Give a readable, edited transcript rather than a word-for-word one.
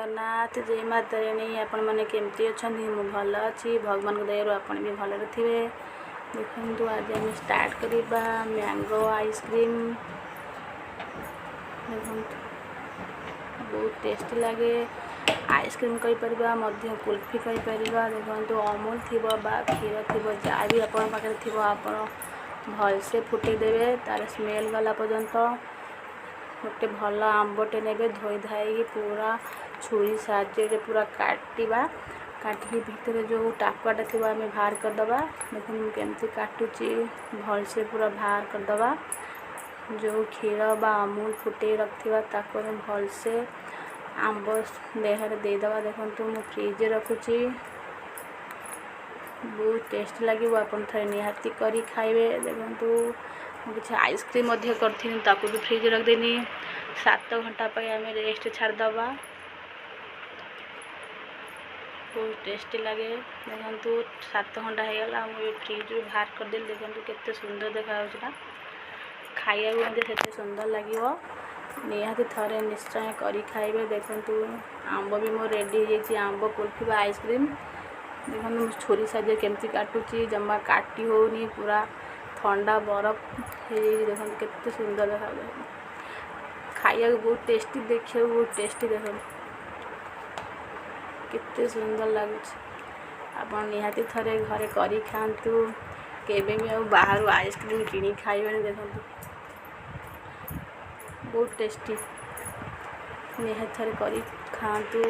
ଜଗନ୍ନାଥ, ଜୟ ମା ତାରିଣୀ। ଆପଣମାନେ କେମିତି ଅଛନ୍ତି? ମୁଁ ଭଲ ଅଛି, ଭଗବାନଙ୍କ ଦୟାରୁ ଆପଣ ବି ଭଲରେ ଥିବେ। ଦେଖନ୍ତୁ, ଆଜି ଆମେ ଷ୍ଟାର୍ଟ କରିବା ମ୍ୟାଙ୍ଗୋ ଆଇସ୍କ୍ରିମ୍। ଦେଖନ୍ତୁ, ବହୁତ ଟେଷ୍ଟି ଲାଗେ। ଆଇସ୍କ୍ରିମ୍ କହିପାରିବା ମଧ୍ୟ, କୁଲଫି କହିପାରିବା। ଦେଖନ୍ତୁ, ଅମୁଲ ଥିବ ବା କ୍ଷୀର ଥିବ, ଯାହା ବି ଆପଣଙ୍କ ପାଖରେ ଥିବ, ଆପଣ ଭଲସେ ଫୁଟେଇ ଦେବେ ତାର ସ୍ମେଲ୍ ଗଲା ପର୍ଯ୍ୟନ୍ତ। ଗୋଟେ ଭଲ ଆମ୍ବଟେ ନେବେ, ଧୋଇ ଧାଇକି ପୁରା ଛୁରୀ ସାହାଯ୍ୟରେ ପୁରା କାଟିବା। କାଟିକି ଭିତରେ ଯେଉଁ ଟାକୁଆଟା ଥିବ, ଆମେ ବାହାର କରିଦେବା। ଦେଖନ୍ତୁ, ମୁଁ କେମିତି କାଟୁଛି। ଭଲସେ ପୁରା ବାହାର କରିଦେବା। ଯେଉଁ କ୍ଷୀର ବା ଅମୁଲ ଫୁଟେଇ ରଖିଥିବା, ତାକୁ ଆମେ ଭଲସେ ଆମ୍ବ ଦେହରେ ଦେଇଦେବା। ଦେଖନ୍ତୁ, ମୁଁ ଫ୍ରିଜ୍ରେ ରଖୁଛି। ବହୁତ ଟେଷ୍ଟ ଲାଗିବ, ଆପଣ ଥରେ ନିହାତି କରି ଖାଇବେ। ଦେଖନ୍ତୁ, ମୁଁ କିଛି ଆଇସ୍କ୍ରିମ୍ ମଧ୍ୟ କରିଥିଲି, ତାକୁ ବି ଫ୍ରିଜ୍ରେ ରଖିଦେନି। 7 ଘଣ୍ଟା ପାଇଁ ଆମେ ରେଷ୍ଟ ଛାଡ଼ିଦେବା। ବହୁତ ଟେଷ୍ଟି ଲାଗେ। ଦେଖନ୍ତୁ, 7 ଘଣ୍ଟା ହେଇଗଲା, ମୁଁ ଏବେ ଫ୍ରିଜ୍ରୁ ବାହାର କରିଦେଲି। ଦେଖନ୍ତୁ, କେତେ ସୁନ୍ଦର ଦେଖାଯାଉଛି ନା? ଖାଇବାକୁ ମଧ୍ୟ ସେତେ ସୁନ୍ଦର ଲାଗିବ। ନିହାତି ଥରେ ନିଶ୍ଚୟ କରି ଖାଇବେ। ଦେଖନ୍ତୁ, ଆମ୍ବ ବି ମୋର ରେଡ଼ି ହେଇଯାଇଛି, ଆମ୍ବ କୁଲଫି ବା ଆଇସ୍କ୍ରିମ୍। ଦେଖନ୍ତୁ, ମୁଁ ଛୁରୀ ସାହାଯ୍ୟରେ କେମିତି କାଟୁଛି। ଜମା କାଟି ହେଉନି, ପୁରା ଥଣ୍ଡା ବରଫ ହେଇଯାଇଛି। ଦେଖନ୍ତୁ, କେତେ ସୁନ୍ଦର ଦେଖାଯାଉଛି। ଖାଇବାକୁ ବହୁତ ଟେଷ୍ଟି, ଦେଖିବାକୁ ବହୁତ ଟେଷ୍ଟି। ଦେଖନ୍ତୁ, କେତେ ସୁନ୍ଦର ଲାଗୁଛି। ଆପଣ ନିହାତି ଥରେ ଘରେ କରି ଖାଆନ୍ତୁ, କେବେ ବି ଆଉ ବାହାରୁ ଆଇସ୍କ୍ରିମ୍ କିଣି ଖାଇବେନି। ଦେଖନ୍ତୁ, ବହୁତ ଟେଷ୍ଟି। ନିହାତି ଥରେ କରି ଖାଆନ୍ତୁ।